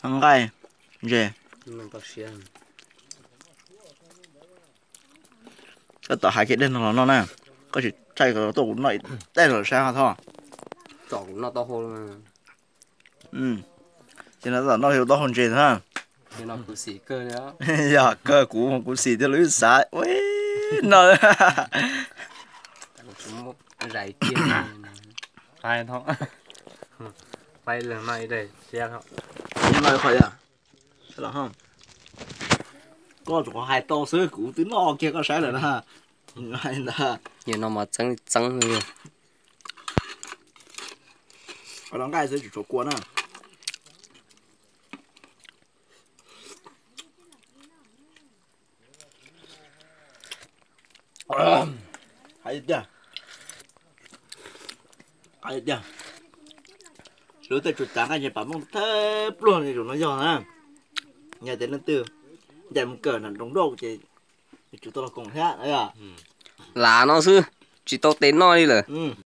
Nqaij, ntses. Koj tom hais kiag dej no los noj na. Koj tsis thaij tuaj kuv noj ib teg los saib ho thov. Ces no tom noj taub hau ntses na. Yog kawg kuv kuv xim thiab lub xav ua no. Koj tsuas qhov hais tau xwb kuv twb noj kiag koj saib lawm na. Hais ntag. Nim no mas txeeb txeeb li. Qhov no nqaij xwb tsis tshua kua na. Hais tiag, hais tiag, lub tej tsuas cav nqaij ntshe pam mooj thawj pluag li zaum no yog na. Yog tias leej twg ncaim mus kawm nram nroog Nrauj ces tsum tau los koom thiab. Lav no xwb, tsis tau tes noj li lawm.